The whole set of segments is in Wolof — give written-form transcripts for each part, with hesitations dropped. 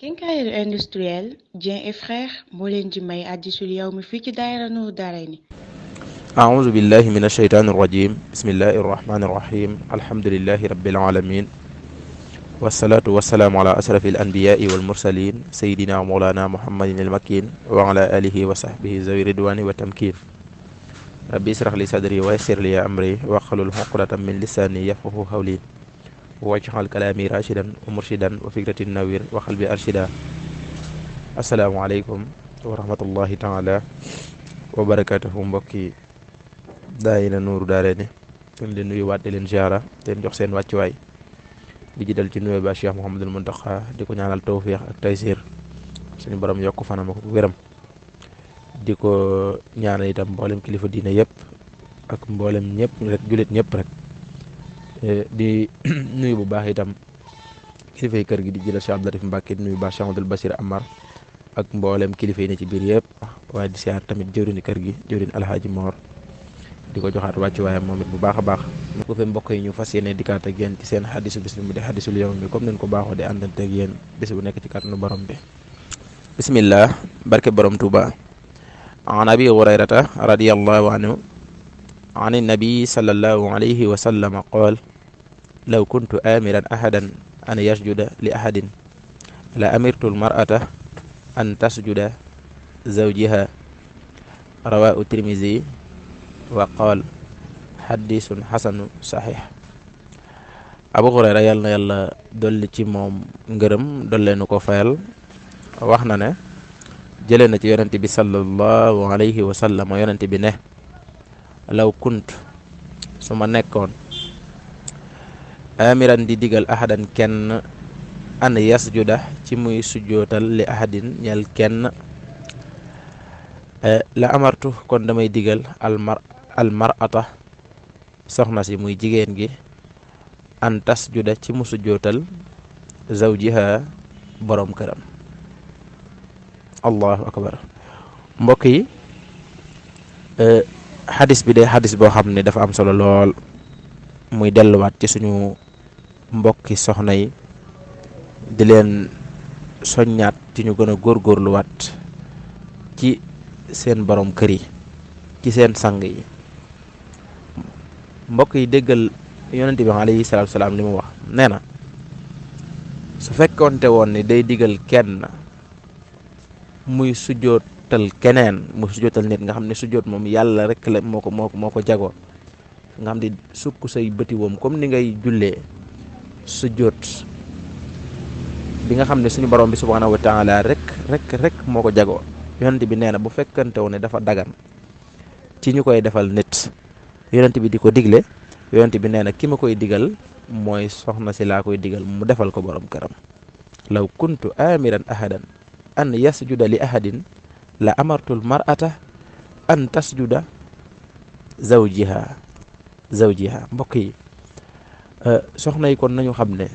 Quincaillerie industrielle Dieng et Frères moo leen di may Hadisul Yawmi fii ci daayira Nour Daarayni. أعوذ بالله من الشيطان الرجيم بسم الله الرحمن الرحيم الحمد لله رب العالمين والصلاة والسلام على أشرف الأنبياء والمرسلين سيدنا مولانا محمد المكين وعلى آله وصحبه ذوي الرضوان والتمكين ربي اشرح لي صدري ويسر لي أمري واحلل عقدة من لساني يفقهوا قولي واجعل كلامي راشدا ومرشدا وفكرتي نوير وقلبي أرشدا السلام عليكم ورحمة الله تعالى وبركاته mbokki daayira Nuuru Daarayni ñu leen nuyu waat di leen ziara te jox seen wàccuwaay di jiital ci nuyoo ba Cheikh Mouhamadul Muntaxa di ko ñaanal tawfiix ak taysiir suñu borom yokk fanam ak wéram di ko ñaanal itam mboolem kilifa diine yëpp ak mboolem ñëpp rek jullit ñëpp rek di nuyu bu baax itam kilifay kër gi di jiital Cheikh Abdou Latif Mbacke di nuyu baax Cheikh Abdoul Basir Amar ak mboolem kilifa yi ne ci biir yëpp waaye di siyaar tamit jëwriñu kër gi jëwriñ Alhaaji Moor di ko joxaat wàccu waaye moom it bu baax a baax ñu ko fi mbokk yi ñu fas yéene dikkaat ak yéen ci seen xadisu bis bi mu di xadisul yawmi comme nañ ko baaxoo di àndante ak yéen bis bu nekk ci kàttanu borom bi bismillah barke borom Tuuba an abi hurayrata radiyallahu anhu an nabi sallallahu alayhi wa sallam qaal law kuntu amiran ahadan an yasjuda li ahadin la amirtu almar'ata an tasjuda zawjiha rawaahu tirmizi wa qaal xadisun xasanu saxiix abu hurayra yàlla na yàlla dolli ci moom ngërëm dollee nu ko fayal wax na ne jëlee na ci yonente bi sallallahu alayhi wa sallam yonente bi ne law kunt su ma nekkoon amiran di digal ahadan kenn an yasjuda ci muy sujjootal li ahadin ñel kenn la amartu kon damay digal almar'ata soxna si muy jigéen gi an tasjuda ci mu sujjootal zawjiha borom këram allahu akbar mbokk yi xadis bi de xadis boo xam ne dafa am solo lool muy delluwaat ci suñu mbokki soxna yi di leen soññaat ci ñu gën a góorgóorluwaat ci seen borom kër yi ci seen sang yi mbokk yi déggal yonente bi alayhi salaatu salaam li mu wax nee na su fekkonte woon ni day digal kenn muy sujjootal keneen muy sujjootal nit nga xam ne sujjoot moom yàlla rek la moo ko jagoo nga xam ne sukk say bëti woom comme ni ngay jullee sujjoot bi nga xam ne suñu borom bi subhaanahu wa taala rek moo ko jagoo yonent bi nee na bu fekkante woon ne dafa dagan ci ñu koy defal nit yonent bi di ko digle yonent bi nee na ki ma koy digal mooy soxna si laa koy digal mu defal ko borom këram law kuntu amiran ahadan an yasjuda li ahadin la amartul mar'ata an tasjuda zawjiha mbokk yi soxna yi kon nañu xam ne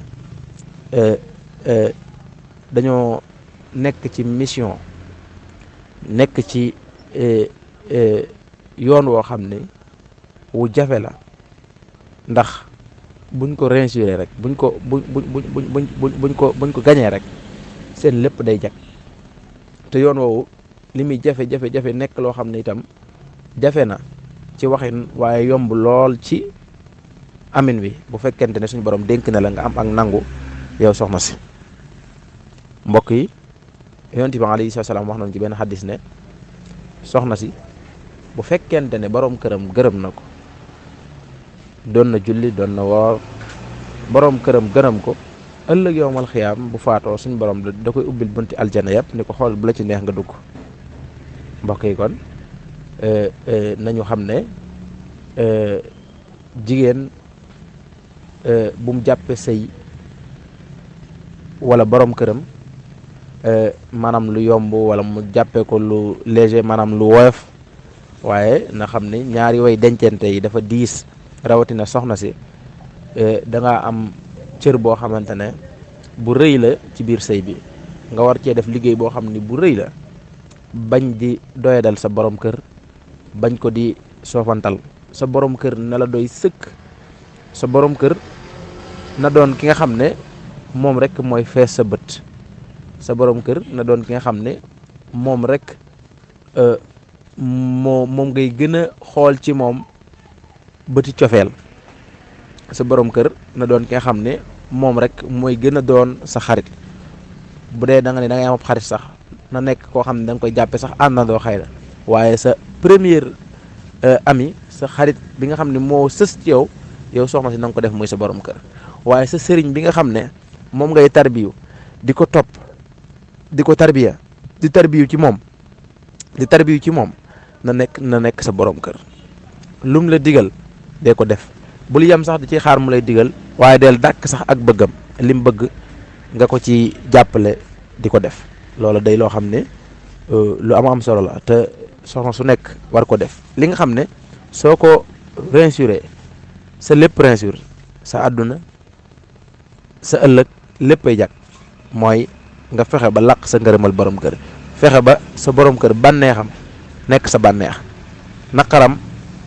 dañoo nekk ci mission nekk ci yoon woo xam ne wu jafe la ndax buñ ko réussir rek buñ ko gañee rek seen lépp day jag te yoon woowu li muy jafe nekk loo xam ne itam jafe na ci waxin waaye yomb lool ci amin wi bu fekkente ne suñu borom dénk na la nga am ak nangu yow soxna si mbokk yi yonent bi alayhi salaam wax nañu ci benn xaddis ne soxna si bu fekkente ne borom këram gërëm na ko doon na julli doon na woor borom këram gërëm ko ëllëg yowmal xiyaam bu faatoo suñu borom da koy ubbil bunti aljana yëpp ni ko xool bu la ci neex nga dugg mbokk yi kon nañu xam ne jigéen bu mu jàppe sëy wala borom këram maanaam lu yomb wala mu jàppee ko lu léger maanaam lu woyof waaye na xam ne ñaari way dencante yi dafa diis rawatina soxna si da nga am cër boo xamante ne bu rëy la ci biir sëy bi nga war cee def liggéey boo xam ni bu rëy la bañ di doyadal sa borom kër bañ ko di soofantal sa borom kër na la doy sëkk sa borom kër na doon ki nga xam ne moom rek mooy fees sa bët sa borom kër na doon ki nga xam ne moom rek moom ngay gën a xool ci moom bëti cofeel. sa borom kër na doon ki nga xam ne moom rek mooy gën a doon sa xarit. bu dee da nga ne da ngay am xarit sax na nekk koo xam ne da nga koy jàppe sax àndandoo xëy na waaye sa première ami sa xarit bi nga xam ne moo sës ci yow soxna si na nga ko def muy sa borom kër. waaye sa sëriñ bi nga xam ne moom ngay tarbiyu di ko topp di ko tarbiya di tarbiyu ci moom na nekk sa borom kër. lum la digal dee ko def bul yem sax di ci xaar mu lay digal waaye del dàkk sax ak bëggam lim bëgg nga ko ci jàppale di ko def. loolu day loo xam ne lu am solo la te soxna su nekk war ko def. li nga xam ne soo ko réussiré sa lépp réussir sa àdduna sa ëllëg léppay jag mooy nga fexe ba làq sa ngërëmal borom kër fexe ba sa borom kër bànneexam nekk sa bànneex naqaram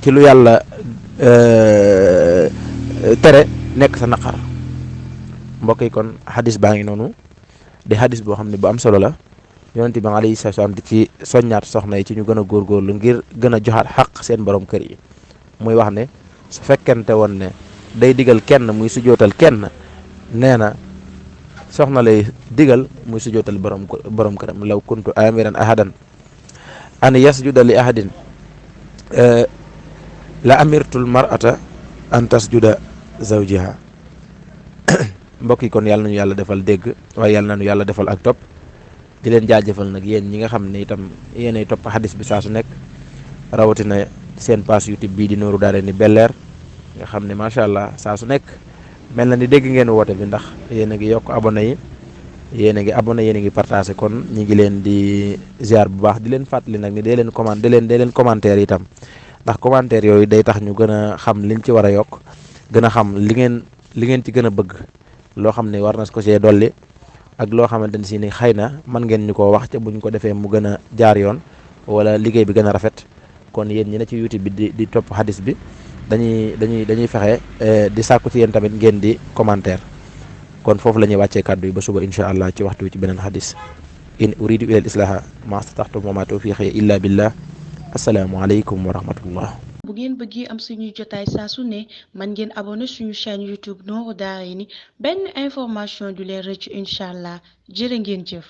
ci lu yàlla tere nekk sa naqar. mbokk yi kon xadis baa ngi noonu di xadis boo xam ne bu am solo la yonent bi alayhi salaam di ci soññaat soxna yi ci ñu gën a góorgóorlu ngir gën a joxaat xaq seen borom kër yi. muy wax ne su fekkente woon ne day digal kenn muy sujootal kenn nee na soxna lay digal muy sujootal borom këram. law kuntu amiran ahadan an yasjuda li ahadin la amirtul mar'ata an tasjuda zawjiha. mbokk yi kon yàlla nañu yàlla defal dégg waaye yàlla nañu yàlla defal ak topp di leen jaajëfal nag yéen ñi nga xam ne itam yéenay topp xadis bi saa su nekk rawatina seen page YouTube bii di Nourou Darayni Bel-Air nga xam ne macha allah saa su nekk mel na ni dégg ngeen woote bi ndax yéen a ngi yokk abonné yi yéen a ngi partagé kon ñi ngi leen di ziar bu baax di leen fàttali nag ni dee leen commentaire itam ndax commentaire yooyu day tax ñu gën a xam liñ ci war a yokk gën a xam li ngeen ci gën a bëgg loo xam ne war na ko see dolli ak loo xamante ne si ni xëy na mën ngeen ñu koo wax te buñ ko defee mu gën a jaar yoon wala liggéey bi gën a rafet. kon yéen ñi ne ci YouTube bi di topp xadis bi dañuy fexe di sàkku ci yéen tamit ngeen di commentaire. kon foofu la ñuy wàccee kàddu yi ba suba incha allah ci waxtu wi ci beneen xadis. in uridu ila al islaha ma stataxtu wa ma tawfiqi illa billah. assalaamu aleykum wa rahmatullah. bu ngeen bëggee am suñuy jotaay saa su ne man ngeen abonné suñu chaîne YouTube Nourou Darayni benn information du leen rëcc incha allah jërë ngeen jëf.